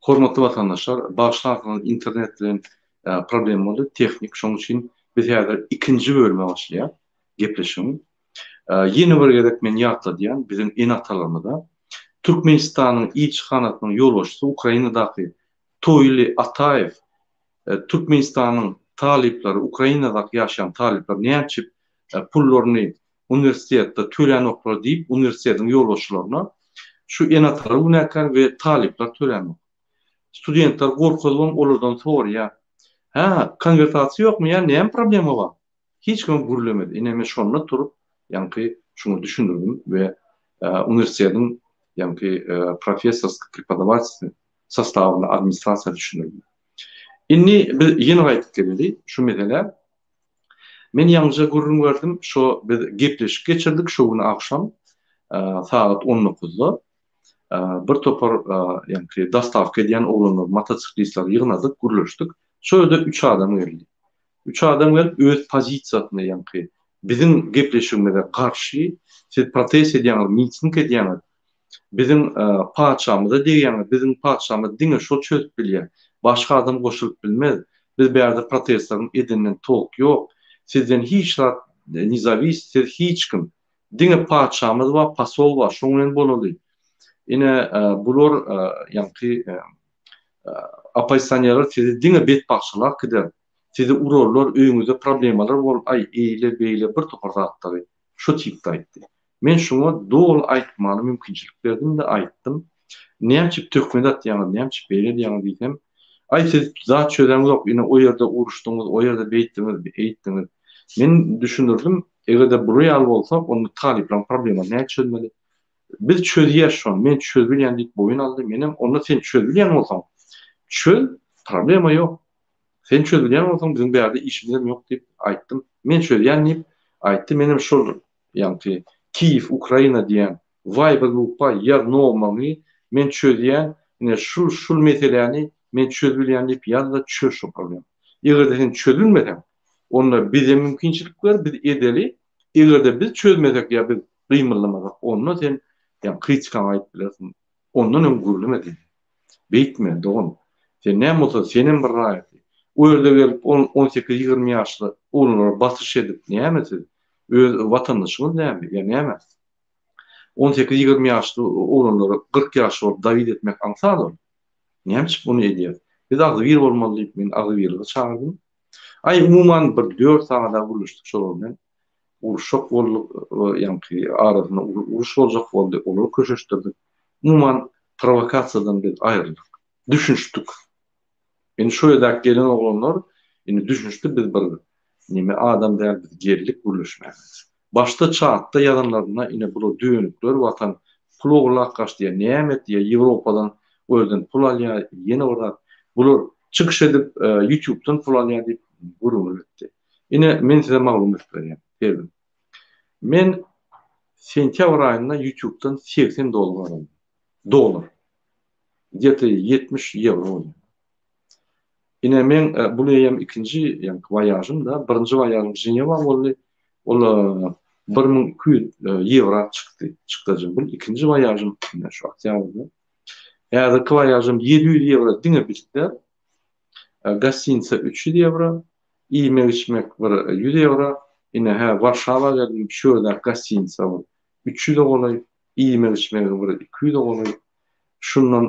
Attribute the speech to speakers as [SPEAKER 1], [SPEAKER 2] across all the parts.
[SPEAKER 1] Hormatly watandaşlar, bagyşlarsyňyz internet bilen problem boldy, tehnik, şonuň üçin biz häzir ikinji bölüme başlaýas gepleşigiň. Ýene bir gezek men ýatladýan biziň ene-atalarymyza, Türkmenistanyň ilçihanasynyň ýolbaşçysy Ukrainadaky Toýly Ataýew Türkmenistanyň talyplary, Ukrainadaky ýaşaýan talyplar näçip pullaryny uniwersitetde tölänoklar diýip uniwersitetiň ýolbaşçylaryna şu ene-atalar günäkär we talyplar tölänok. Studentler gorkuzybam olardan soraýar. Hä, konwertasiýa ýokmy ýa näme problema bar? Hiç kim gürlemedi. Ine men şonda turup ýaňky şuňa düşündirdim we uniwersitetiň ýaňky professorskiý prepodawatelskiý sostawyna administrasiýa düşündirdim. Indi biz ýene gaýdyp geleli şu meselä. Men ýaňyja gürrüň berdim, şo biz gepleşik geçirdik şo gün agşam sagat on dokuzda. Bir topar ýaňky dostawka edýän oglanlar, motosiklistleri ýygnadyk, gürleşdik. Şo ýerde üç adam geldi. Üç adam gelip öz pozisiýasyny ýaňky biziň gepleşigimize garşy siz protest edýäňiz, miting edýäňiz, biziň patyşamyza degýäňiz, biziň patyşamyz diňe şol çözüp bilýär, başga adam goşulyp bilmez, biz bärde protestleriň edeninden tolk ýok, sizden hiç zat ne zawis, siz hiç kim, diňe patyşamyz bar, posol bar, şoň bilen bolaly. Ine bular ýaňky oppozisionerler sizi diňe betbagtçylyga äkider, sizi urarlar, öýüňizde problemalar bolar, aý eýle beýle bir topar zatlary şo tipde aýtdy. Men şuňa doly aýtmana mümkinçilik berdim-de aýtdym. Nämçip töhmet atýaňyz, nämçip beýle edýäňiz diýsem, aý siz zat çözeňzok, ine o ýerde uruşdyňyz, o ýerde beýtdiňiz, eýtdiňiz. Men düşündirdim, eger-de bular ýaly bolsa, onda talyplaryň problemasyny nädip çözmeli? Biz çözýäs şony, men çözübilýän diýip boýun aldy. Menem onda sen çözübilýän bolsaň, çöz, problema ýok. Sen çözübilýän bolsaň, biziň bärde işimizem ýok diýip aýtdym. Men çözýän diýip aýtdy. Menem şol ýaňky Kiýew, Ukraina diýen Viber grupba ýaz nomaňy, men çözýän, ine şul şul meseläni men çözübilýän diýip ýaz-da çöz şo problema. Eger-de sen çözülmeseň, onda bize mümkinçilik ber, biz edeli. Eger-de biz çözmesek ýa biz gymyldamasak, onda sen ýa kritikaňy aýdyp bilersiň. Ondan öň gürleme diýdi. Beýtme, dogan. Sen näme bolsa, senem bir raýaty. O ýerde gelip on, 18-20 ýaşly oglanlara basyş edip, näme siz? Öz watandaşyňyz näme ýa näme? 18-20 ýaşly oglanlara 40 ýaşly bolup dawid etmek aňsat ol. Näme üçin muny edýäs? Biz agzybir bolmaly diýip, men agzybirlige çagyrdym. Aý, umuman bir dört sagada gürleşdik şolar bilen. Uruşjak bolduk, ýaňky arasynda uruş boljak boldy, olary köşeşdirdik. Umuman, prowokasiýadan biz aýryldyk. Düşünişdik. Indi şu ýerdäki gelen oglanlar indi düşünişdi, biz bir neme adam däl, biz geldik gürleşmäge. Başda çatda ýazanlarynda ine bular dönükler, watan pul ogurlap gaçdy ýa näme etdi ýa Ýewropadan o ýerden pul alýar, ýene bir zat. Bular çykyş edip ýutubdan pul alýar diýip gürrüňler etdi. Ine, men size maglumat berýän, Perwin. Men sentýabr aýynda YouTube-dan 80 dollar gazandym. Dollar. Gde-to 70 ýewro bolýar. Ine, men e, bu eýýäm ikinji ýaňky waýažym-da. Birinji waýažym Ženewa boldy. Ol 1200 e, ýewro çykdy, çykdajym. Bu ikinji waýažym, ine şu oktýabrda. Häzirki waýažym 700 ýewro diňe biletler. Gostinitsa 300 ýewro, iýmek-içmek bir 100 ýewro. Ine, hä, Warşawa geldim, şu ýerdäki gostinitsa bir 300-e golaý, iýmek-içmegi bir 200-e golaý. Şundan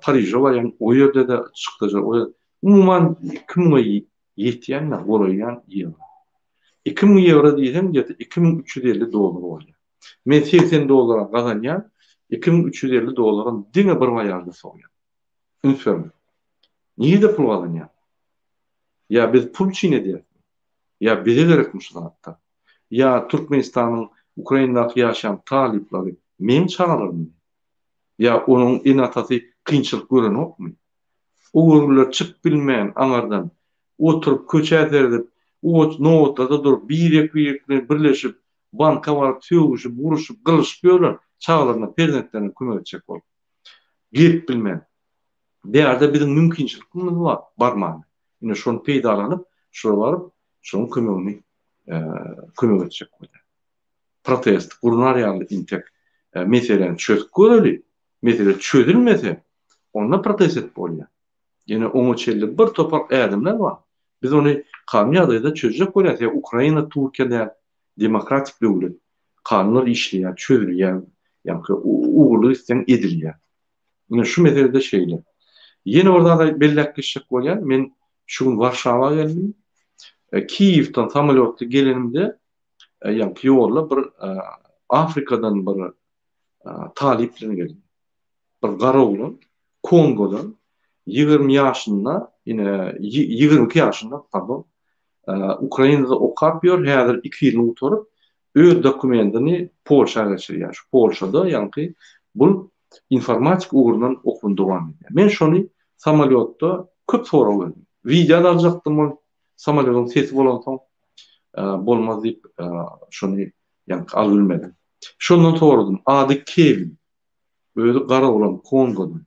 [SPEAKER 1] Pariže barýan, o ýerde-de çykdajy, o ýer, umuman 2000-e ýetýän-de, golaýýan ýewro. 2000 ýewro diýseň, gde-to 2350 dollar bolýar. Men 80 dollara gazanýan, 2350 dollaram diňe bir waýažda sowýan. Üns beriň. Nirede pul gazanýar? Ýa biz pul üçin edýärismi? Ýa bize gerekmi şu zatlar? Ýa Türkmenistanyň Ukrainadaky ýaşaýan talyplary meň çagalarymmy? Ýa onuň ene-atasy kynçylyk görenokmy? O görgüler çykyp bilmän aňardan, oturyp köçä seredip, oç nobatlarda durup, birek-birek bilen birleşip, banka baryp sögüşip, uruşyp, gylyşyp ýörler, çagalaryna, perzentlerine kömek etjek bolup. Gelip bilmän. Bärde biziň mümkinçilikimiz bar barmana. Ine şony peýdalanyp, şura baryp, şonuň kömegini kömek etjek bolýar. Protest gurnar ýaly intek meseläni çözüp göreli. Mesele çözülmese, Onda protest edip bolýar. Ýöne oňa çenli bir topar ädimler bar. Biz ony kanun ýagdaýda çözjek bolýarys. Ýa Ukraina Türkiýe däl, demokratik döwlet. Kanunlar işleýär, çözülýär. Ýaňky ugurly gitseň edilýär. Ine şu meselede şeýle. Ýene bir zat belläp geçjek bolýan, men şu gün Warşawa geldim. Kiýewden samolýotda gelenimde, ýaňky ýolda bir Afrikadan bir talyp bilen geldim. Bir gara oglan Kongodan 20 ýaşynda, ine 22 ýaşynda, pardon, Ukrainada okap ýör, häzir 2 ýylyny gutaryp, öz dokumentini Polşa geçirýär. Şu Polşada, ýaňky bul informatika ugrundan okuwyny dowam edýär. Men şony samolýotda köp sorag berdim. Wideo aljakdym ol samolýotyň sesi bolansoň bolmaz diýip şony ýaňky alybilmedim. Şondan soradym, ady Kewin. Özi gara bolan Kongodan.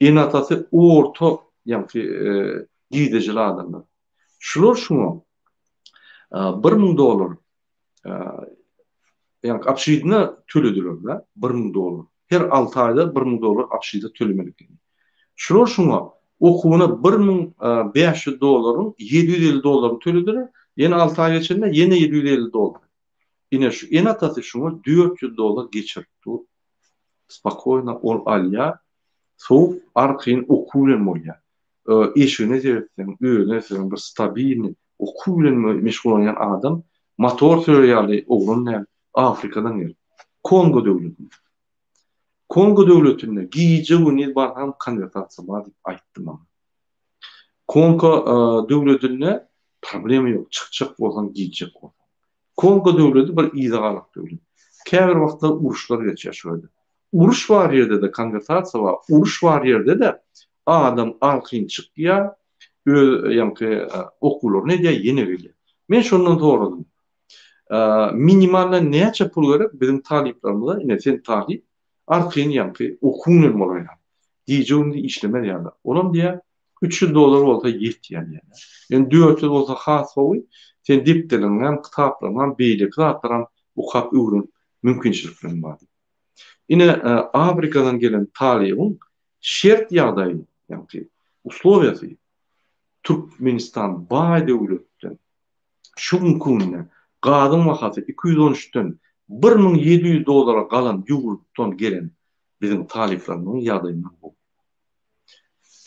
[SPEAKER 1] Ene-atasy orta ýaňky girdejili adamlar. Şular şuňa 1000 dollar ýagny obşidine tölediler-de, 1000 dollar. Her 6 aýda 1000 dollar obşida tölemeli ekeni. Şular şuňa okuwyna 1500 dollaryň 750 dollaryny tölediler, ýene 6 aý geçende ýene 750 dollar. Ine şu ene-atasy şuňa 400 dollar geçirip dur. Spokoýno ol alýar, sowuk arkaýyn okuw bilen bolýar. Eşigine seretseň, özüne seretseň bir stabilnyý, okuw bilen meşgullanýan adam motor sürer ýaly oglan däl, Afrikadan gelip. Kongo döwletinde. Kongo döwletinde gije-gündiz barsaň konwertasiýa bar diýip aýtdy maňa. Kongo döwletinde problema ýok, çykjak bolsaň, girjek bolsaň. Kongo döwleti bir yza galak döwlet. Käbir wagtlar uruşlar geçýär şu ýerde. Uruş bar ýerde-de konwertasiýa bar, uruş bar ýerde-de adam arkaýyn çykýar, öz ýaňky okuwlaryny edýär, ýene gelýär. Men şondan soradym. Minimalna näçe pul gerek biziň talyplarymyza, ine sen talyp, arkaýyn ýaňky okuwyň bilen bolaýar. Gije-gündiz işlemez ýaly. Olam diýýär, 300 dollar bolsa ýetýär diýýär. Ýöne 400 bolsa has gowy, sen depderiňem, kitaplaryňam, beýleki zatlaram okap öwrenip mümkinçilikleriň bar diýip. Ine, Afrikadan gelen talybyň şert ýagdaýy, ýagny uslowiýasy Türkmenistan baý döwletden şu günki günde gazyň bahasy 213-den 1700 dollara galan ýurtdan gelen biziň talyplarymyzyň ýagdaýyndan gowy.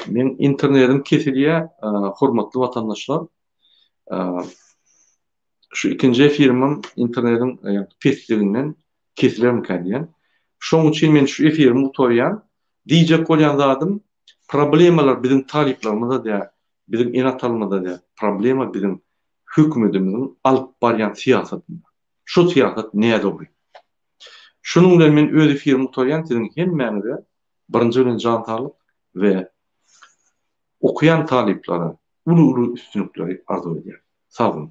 [SPEAKER 1] Meň internetim kesilýär, hormatly watandaşlar. Şu ikinji efirimem internetiň pesliginden kesilermikä diýen. Şoň üçin men şu efirimi gutarýan. Diýjek bolýan zadym, problemalar biziň talyplarymyzda däl, biziň ene-atalarymyzda däl. Problema biziň hökümetimiziň alyp barýan syýasatynda. Şo syýasat nädogry. Şunuň bilen men öz efirimi gutarýan. Siziň hemmäňize birinji bilen jan saglyk we okaýan talyplara uly-uly üstünlikleri arzuw edýän. Sag boluň.